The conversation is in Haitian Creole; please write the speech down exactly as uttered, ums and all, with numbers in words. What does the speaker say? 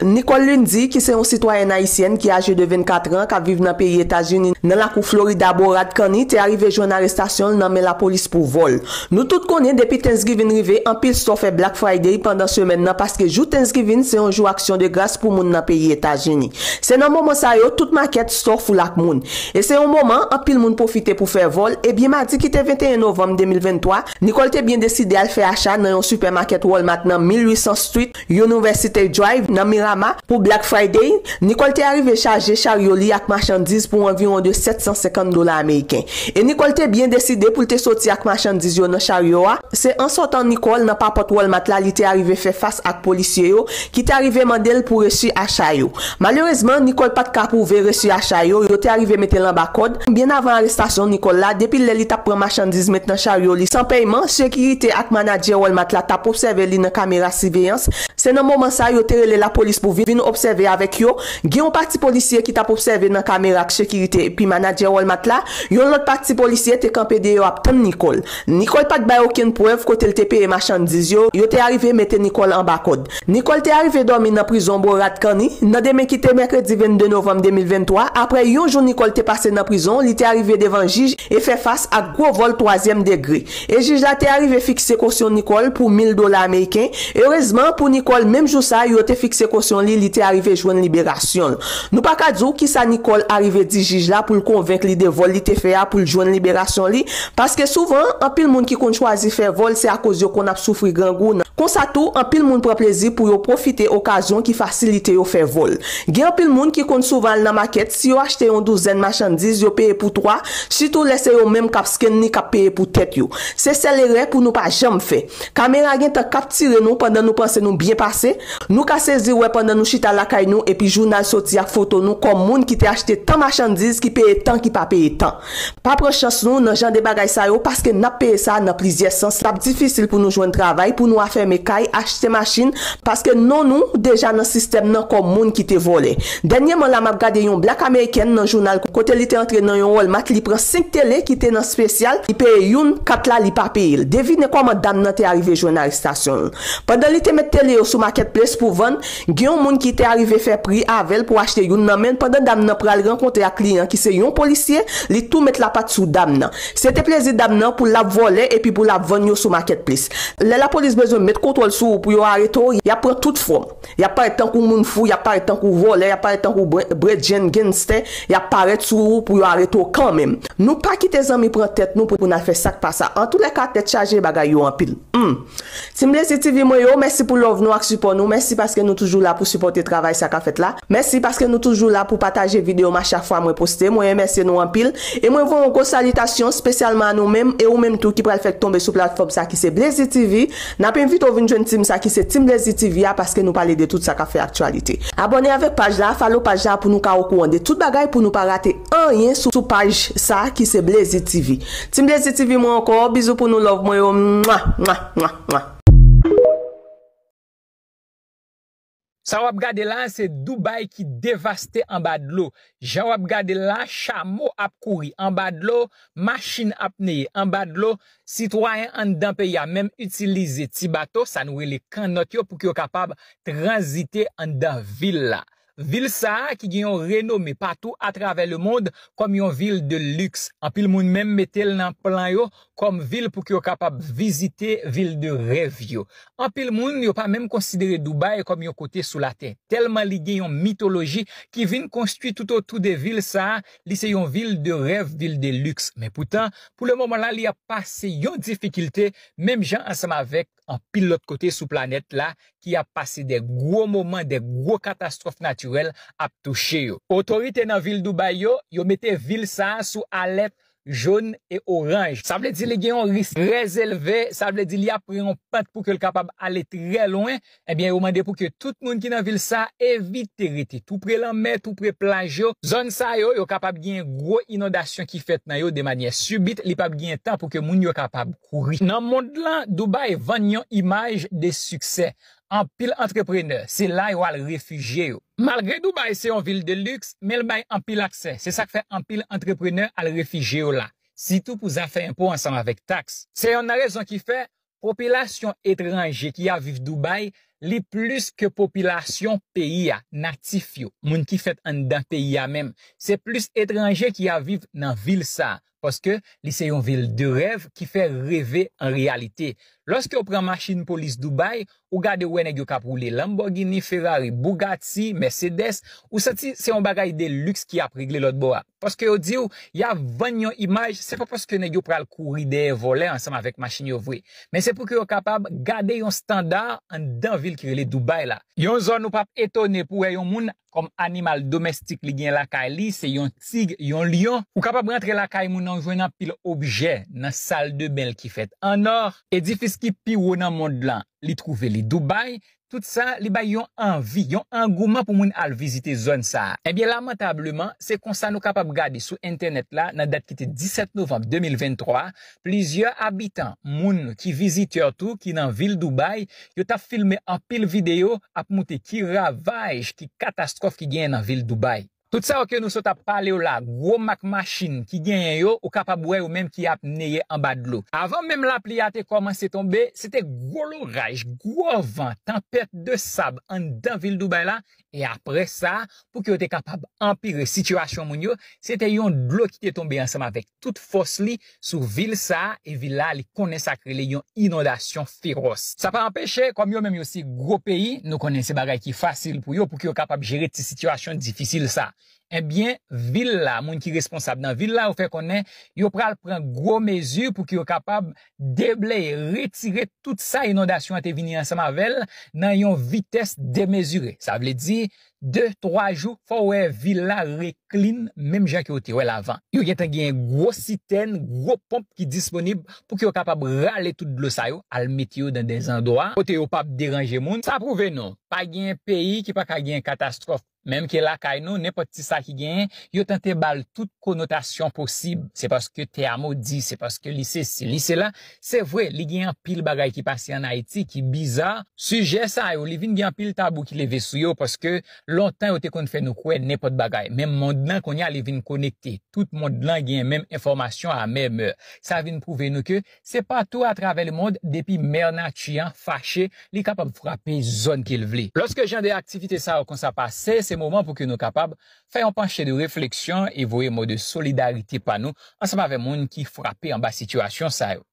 Nicole Lundy, ki se yon sitwayèn ayisyèn ki aje de vennkat an, k ap viv nan peyi Etazini, nan lakou Florida, Bò Rad Kanni, te arive jwenn arestasyon l nan men lapolis pou vòl. Nou tout konnen depi Thanksgiving rive, anpil store fè Black Friday pandan semèn nan, paske jou Thanksgiving se yon jou aksyon de gras pou moun nan peyi Etazini. Se nan moman sa yo, tout makèt, store full ak moun. E se yon moman, anpil moun pwofite pou fè vòl. Ebyen, madi ki te venteyen novanm de mil venntwa, Nicole te byen deside al fè acha nan yon sipèmakèt Walmart nan mil uit san Street, University Drive, nan Miramar, pou Black Friday. Nicole te arive chaje charyo li ak machandiz pou anviwon de sèt san senkant dola ameriken. E Nicole te byen deside pou l te soti ak machandiz yo nan charyo a. Se an sòtan Nicole nan papòt Walmart la, li te arive fè fas ak polisye yo, ki te arive mande l pou resi acha yo. Malerezman, Nicole pa t ka pwouve resi acha yo, yo te arive mete l anba kòd. Byen avan arestasyon Nicole la, depi lè li t ap pran machandiz met nan charyo li san pèyman, sekirite ak manadjè Walmart la t ap obsève li nan kamera siveyans. Se nan moman sa yo te rele lapolis pou vin obsève avèk yo. Gen yon pati polisye ki t ap obsève nan kamera ak sekirite epi manadjè Walmart la. Yon lòt pati polisye te kanpe deyò ap tann Nicole. Nicole pa t bay okenn prèv kote l te peye machandiz yo. Yo te arive mete Nicole anba kòd. Nicole te arive dòmi nan prizon Bò Rad Kanni nan demen ki te mèkredi vennde novanm de mil venntwa, apre yon jou Nicole te pase nan prizon, li te arive devan jij e fè fas ak gwo vòl twazyèm degre. E jij la te arive fikse kosyon Nicole pou mil dola ameriken. Erezman pou Nicole, menm jou sa, yo te fikse kosyon li, li te arive jwenn liberasyon l. Nou pa ka di w kisa Nicole arive di jij la pou l konvenk li de vòl li te fè a pou l jwenn liberasyon li, paske souvan, anpil moun ki konn chwazi fè vòl, se akoz yo konn ap soufri grangou. Konsa tou, anpil moun pran plezi pou yo pwofite okazyon ki fasilite yo fè vòl. Gen anpil moun ki konn souvan al nan makèt, si yo achte yon douzèn machandiz, yo peye pou twa, sitou lè se yo menm k ap skenn li, k ap peye pou tèt yo. Se sèl erè pou nou pa janm fè. Kamera gentan kaptire nou pandan nou panse nou byen pase. Nou ka sezi wè pandan nou chita lakay nou epi jounal soti ak foto nou kòm moun ki te achte tan machandiz ki peye tan ki pa peye tan. Pa pran chans nou nan jan de bagay sa yo, paske n ap peye sa nan plizyè sans. L ap difisil pou nou jwenn travay, pou nou afèmen kay, achte machin, paske non nou deja nan sistèm nan kòm moun ki te vòlè. Dènyèman la, m ap gade yon blak amerikèn nan jounal kote li te antre nan yon Walmart, li pran senk tele ki te nan espesyal, li peye youn, kat la li pa peye l. Devine kòman dam nan te arive jwenn arestasyon l. Pandan li te met tele yo sou Marketplace pou vann, gen yon moun ki te arive fè pri avè l pou achte youn nan men l. Pandan dam nan pral rankontre ak kliyan ki se yon polisye, li tou met lapat sou dam nan. Se te plezi dam nan pou l ap vòlè epi pou l ap vann yo sou Marketplace. Lè lapolis bezwen met kontwòl sou ou pou yo arete w, y ap pran tout fòm. Y ap parèt tankou moun fou, y ap parèt tankou vòlè, y ap parèt tankou bre-, bredjenn, genstè, y ap parèt sou ou pou yo arete w kanmenm. Nou pa kite zanmi pran tèt nou pou, pou n al fè sa k pa sa. Antoulèka, tèt chaje, bagay yo anpil. Hmm. Team Blazy T V mwen yo, mèsi pou love nou ak sipò nou. Mèsi paske nou toujou la pou sipòte travay sa k ap fèt la. Mèsi paske nou toujou la pou pataje videyo m a chak fwa mwen poste. Mwen remèsye nou anpil. E mwen voye yon gwo salitasyon espesyalman a nou menm e ou menm tou ki pral fèk tonbe sou platfòm sa ki se Blazy T V. N ap envite w vin jwenn team sa ki se Team Blazy T V a paske nou pale de tout sa k ap fè aktyalite. Abòne avèk paj la, follow paj la pou nou ka okouran de tout bagay, pou nou pa rate anyen sou, sou paj sa ki se Blazy T V. Team Blazy T V mwen ankò, bizou pou nou, love mwen yo. Mwa, mwa, mwa, mwa. Sa w ap gade la a se Dubai ki devaste anba dlo. Jan w ap gade l la, chamo ap kouri anba dlo, machin ap neye anba dlo, sitwayen anndan peyi a menm itilize ti bato, sa nou rele kannòt yo, pou ke yo kapab tranzite anndan vil la. Vil sa a ki gen yon renome patou atravè lemonn kòm yon vil de liks. Anpil moun menm mete l nan plan yo kòm vil pou ke yo kapab vizite, vil de rèv yo. Anpil moun yo pa menm konsidere Dubai kòm yon kote sou latè, tèlman li gen yon mitoloji ki vin konstwi toutotou de vil sa a, li se yon vil de rèv, vil de liks. Men poutan, pou lemoman la, li ap pase yon difikilte, menm jan ansanm avèk anpil lòt kote sou planèt la ki ap pase de gwo moman, de gwo katastwòf natirèl ap touche yo. Otorite nan vil Dubai yo, yo mete vil sa a sou alèt jòn e oranj. Sa vle di li gen yon risk trè elve, sa vle di li ap pran yon pant pou ke l kapab ale trè lwen. Ebyen, yo mande pou ke tout moun ki nan vil sa evite rete tou pre lanmè, tou pre plaj yo. Zòn sa yo, yo kapab gen gwo inondasyon ki fèt nan yo de manyè sibit, li p ap gen tan pou ke moun yo kapab kouri. Nan mond lan, Dubai vann yon imaj de siksè. Anpil antreprenè, se la yo al refijye yo. Malgre Dubai se yon vil de liks, men l bay anpil aksè. Se sa k fè anpil antreprenè al refijye yo la, sitou pou zafè enpo ansanm avèk taks. Se yonn nan rezon ki fè popilasyon etranje ki ap viv Dubai li plis ke popilasyon peyi a, natif yo, moun ki fèt anndan peyi a menm. Se plis etranje ki ap viv nan vil sa a, paske li se yon vil de rèv ki fè reve an reyalite. Lòske w pran machin polis Dubai, ou gade w wè nèg yo k ap woule Lamborghini, Ferrari, Bugatti, Mercedes, ou santi se yon bagay de luxe ki ap regle lòt bò a. Paske yo di w, y ap vann yon imaj, se pa paske nèg yo pral kouri dèyè vòlè ansanm avèk machin yo vre, men se pou ke yo kapab gade yon estanda anndan vil ki rele Dubai la. Yon zòn ou p ap etone pou wè yon moun kòm animal domestik li gen lakay li, se yon tig, yon lyon. Ou kapab rantre lakay moun nan, ou jwenn anpil objè nan sal de ben l ki fèt an nò. Edifis ki pi wo nan mond lan, li twouve li Dubai. Tout sa, li bay yon anvi, yon angouman pou moun al vizite zòn sa a. Ebyen, lamentableman, se konsa nou kapab gade sou entènèt la, nan dat ki te disèt novanm de mil venntwa, plizyè abitan, moun ki vizitè tou, ki nan vil Dubai, yo t ap filme anpil videyo, ap montre ki ravaj, ki katastwòf ki genyen nan vil Dubai. Tout sa yo ke nou sot ap pale w la, gwo mak machin ki genyen yo, ou kapab wè yo menm ki ap neye anba dlo. Avan menm lapli a te kòmanse tonbe, se te gwo loraj, gwo van, tanpèt de sab anndan vil Dubai la, e apre sa, pou ke yo te kapab anpire sitiyasyon moun yo, se te yon dlo ki te tonbe ansanm avèk tout fòs li sou vil sa a, e vil la, li konnen sa k rele yon inondasyon feròs. Sa pa anpeche, kòm yo menm yo se gwo peyi, nou konnen se bagay ki fasil pou yo, pou ke yo kapab jere ti sitiyasyon difisil sa. Ebyen, vil la, moun ki responsab nan vil la, yo fè konnen yo pral pran gwo mezi pou ke yo kapab debleye, retire tout sa inondasyon an te vini ansanm avè l nan yon vitès demezire. Sa vle di, de, twa jou, fò w wè vil la reklin menm jan ke w te wè l avan. Yo gentan gen gwo sitèn, gwo ponp ki disponib pou ke yo kapab rale tout dlo sa yo, al mete yo nan de zandwa kote yo p ap deranje moun. Sa pwouve nou, pa gen peyi ki pa ka gen katastwòf. Menm ke lakay nou, nenpòt ti sa ki genyen, yo tante ba l tout konotasyon posib. Se paske tè a modi, se paske li sesi, li sela. Se vre, li gen anpil bagay ki pase ann Ayiti ki biza. Sijè sa yo, li vin gen anpil tabou ki leve sou yo, paske lontan yo te konn fè nou kwè nenpòt bagay. Men mond lan, kounye a, li vin konekte. Tout mond lan gen menm enfòmasyon a menm è. Sa vin pwouve nou ke se patou atravè lemond, depi mè nati an fache, li kapab frape zòn ke l vle. Lòske jan de aktivite sa yo konsa pase, se moman pou ke nou kapab fè yon panche de refleksyon e voye mo de solidarite pa nou ansanm avè moun ki frape anba sitiyasyon sa yo.